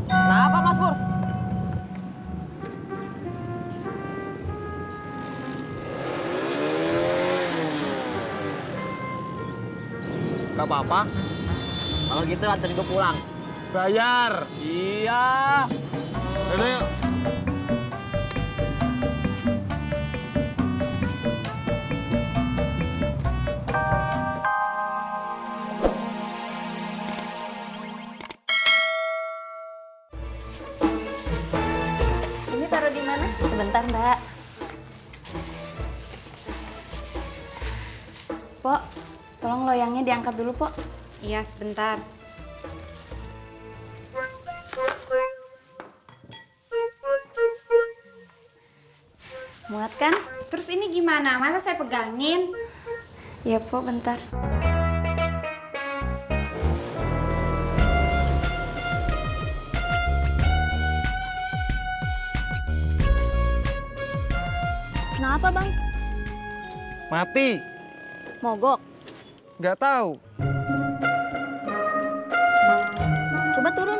Kenapa Mas Pur? Gak apa-apa. Kalau gitu anterin gue pulang. Bayar. Iya. Udah yuk. Ini taruh di mana? Sebentar, Mbak. Pok, tolong loyangnya diangkat dulu, Pok. Iya, sebentar. Muat kan? Terus ini gimana? Masa saya pegangin? Iya, Pok, bentar. Kenapa, Bang? Mati. Mogok. Gak tahu. Coba turun.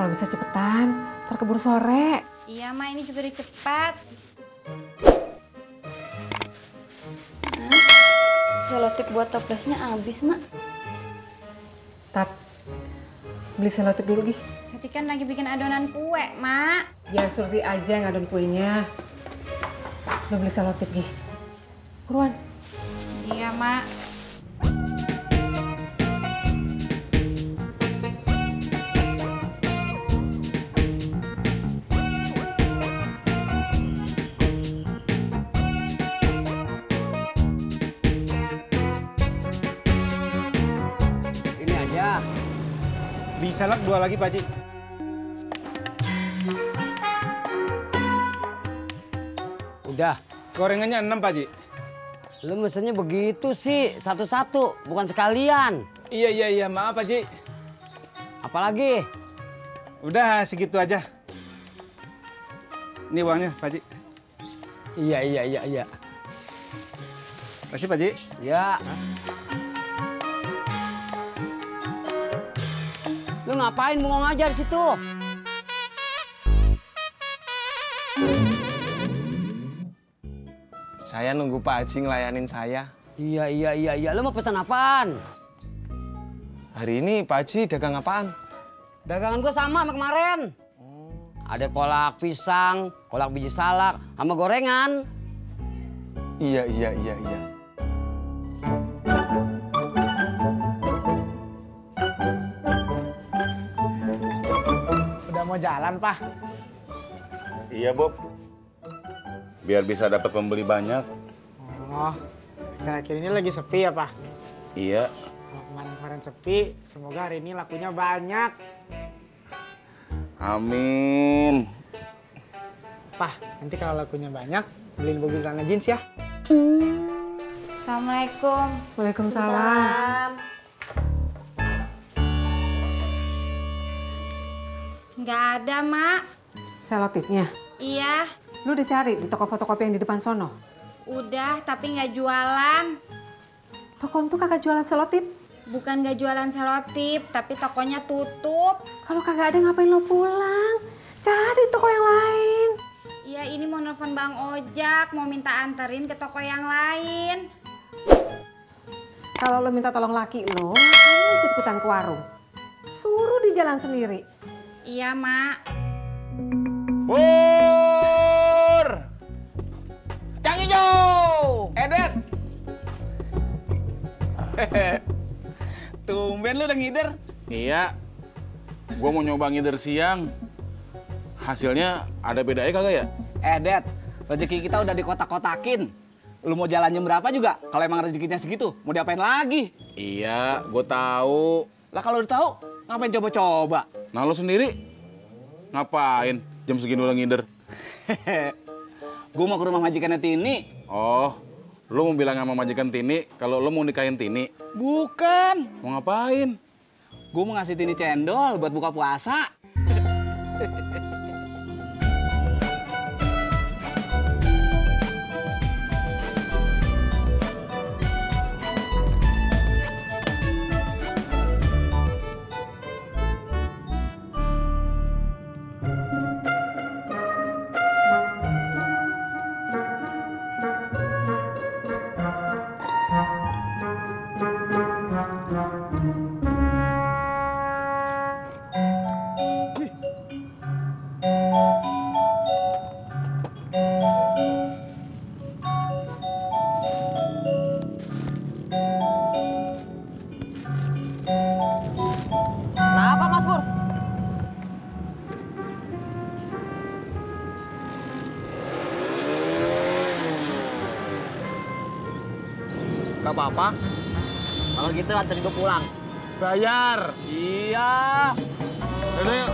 Kalau bisa cepetan, ntar keburu sore. Iya, Ma, ini juga udah cepat. Selotip buat toplesnya habis, Mak. Tat, beli selotip dulu, Gi. Tati kan lagi bikin adonan kue, Mak. Biar Surti aja yang ngadon kuenya. Lu beli selotip, Gi. Buruan. Iya, Mak. Ini aja. Bisa lah 2 lagi, Pak Haji. Udah. Gorengannya 6, Pak Haji. Lu mesennya begitu sih, satu-satu, bukan sekalian. Iya, maaf Pak Haji. Apalagi? Udah segitu aja. Ini uangnya, Pak Haji. Iya. Makasih, Pak Haji. Ya. Lu ngapain bengong aja di situ? Saya nunggu Pak Haji ngelayanin saya. Iya. Lu mau pesan apaan? Hari ini Pak Haji dagang apaan? Dagangan gua sama kemarin. Ada kolak pisang, kolak biji salak, sama gorengan. Iya. Udah mau jalan, Pak? Iya, Bob. Biar bisa dapat pembeli banyak. Oh, akhir-akhir ini lagi sepi ya, Pak? Iya. Kalau kemarin-kemarin sepi, semoga hari ini lakunya banyak. Amin. Pak, nanti kalau lakunya banyak, beliin Bobi celana jeans ya. Assalamualaikum. Waalaikumsalam. Nggak ada, Mak. Selotipnya. Iya, Lu udah cari di toko fotokopi yang di depan sono? udah tapi nggak jualan. Toko itu kagak jualan selotip. Bukan nggak jualan selotip, tapi tokonya tutup. Kalau kagak ada ngapain lo pulang? Cari toko yang lain. Iya, ini mau nelfon Bang Ojak, mau minta anterin ke toko yang lain. Kalau lo minta tolong laki lo, ngapain ikut-ikutan ke warung? Suruh di jalan sendiri. Iya, Mak. Pur! Yang hijau! Edet! Tumben lu udah ngider. Iya. Gua mau nyoba ngider siang. Hasilnya ada bedanya kagak ya? Edet, rezeki kita udah dikotak-kotakin. Lu mau jalan jam berapa juga? Kalau emang rezekinya segitu, mau diapain lagi? Iya, gue tahu. Lah kalau udah tahu, ngapain coba-coba? Nah lo sendiri ngapain jam segini udah ngider? Gue mau ke rumah majikannya Tini. Oh, lo mau bilang sama majikan Tini kalau lo mau nikahin Tini? Bukan. Mau ngapain? Gue mau ngasih Tini cendol buat buka puasa. Kenapa Mas Pur? Gak apa-apa. Kalau gitu anterin gue pulang. Bayar. Iya. Udah yuk.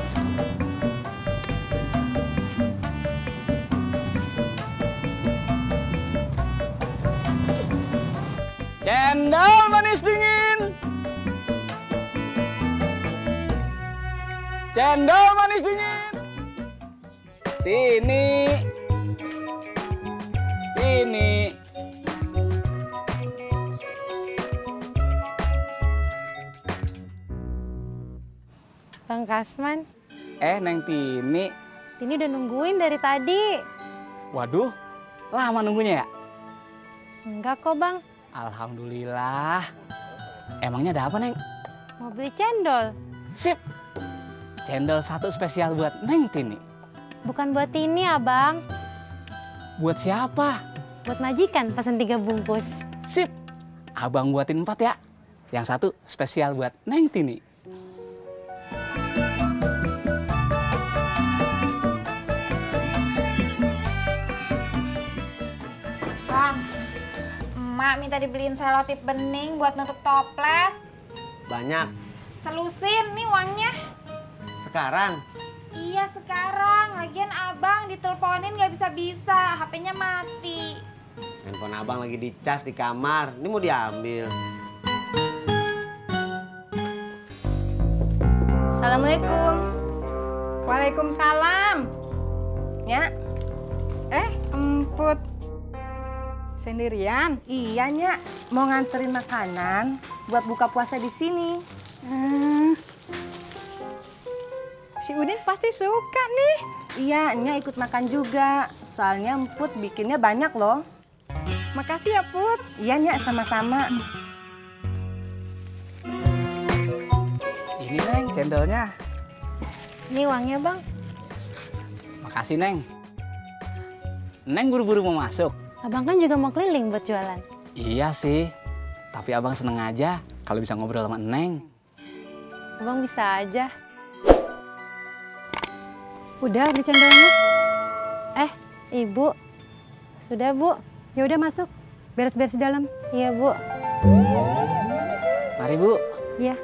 Cendol manis dingin. Cendol manis dingin. Tini. Tini. Bang Kasman, Neng Tini. ini udah nungguin dari tadi. Waduh, lama nunggunya ya? Enggak kok bang, Alhamdulillah. Emangnya ada apa, Neng? mau beli cendol. Sip. Cendol satu spesial buat Neng Tini. Bukan buat ini abang, Buat siapa? buat majikan pesan 3 bungkus. Sip. Abang buatin 4 ya. Yang satu spesial buat Neng Tini. Bang, emak minta dibeliin selotip bening buat nutup toples. Banyak. Selusin nih uangnya. Sekarang. Iya sekarang, lagian abang diteleponin nggak bisa-bisa, HP-nya mati. Handphone abang lagi dicas di kamar. Ini mau diambil. Assalamualaikum. Waalaikumsalam. Ya. Emput. Sendirian? Iya, Nyak. Mau nganterin makanan buat buka puasa di sini. Si Udin pasti suka nih. Iya, Nyak ikut makan juga. Soalnya Emput bikinnya banyak loh. Makasih ya, Put. Iya, Nyak, sama-sama. Ini, Neng, cendolnya. Ini uangnya bang. Makasih, Neng. Neng buru-buru mau masuk. Abang kan juga mau keliling buat jualan. Iya sih. Tapi abang seneng aja kalau bisa ngobrol sama Neng. Abang bisa aja. Udah beli cendolnya? Ibu. Sudah, Bu. Ya udah masuk. Beres-beres di dalam. Iya, Bu. Mari, Bu. Iya.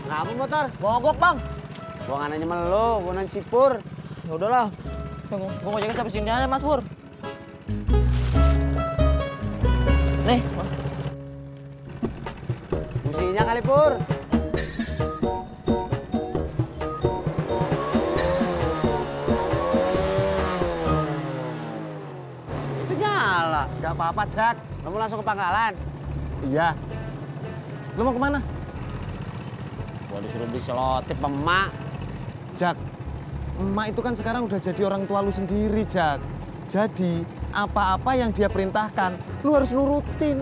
Kenapa motor? Mogok bang. Gua nggak nanya sama lo, gua nanya si Pur. Ya udahlah, gua mau jaga sampai sini aja Mas Pur. Nih, Businya kali Pur. Itu nyala. Gak apa-apa, Jak. Kamu langsung ke pangkalan. Iya. Lu mau kemana? Gua disuruh beli selotip emak. Jak, emak itu kan sekarang udah jadi orang tua lu sendiri, Jak. Jadi, apa-apa yang dia perintahkan, lu harus nurutin.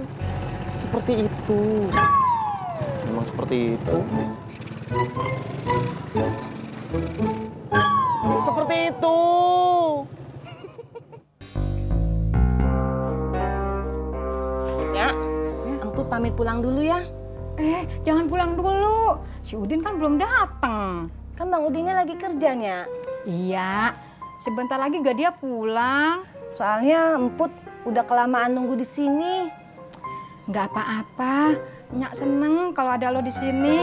Seperti itu. Memang seperti itu. Seperti itu. Nyak, Emput pamit pulang dulu ya. Jangan pulang dulu. Si Udin kan belum datang. Kan Bang Udinnya lagi kerja, Nyak. Iya, Sebentar lagi gak dia pulang. Soalnya Emput udah kelamaan nunggu di sini. Nggak apa-apa. Nyak seneng kalau ada lo di sini.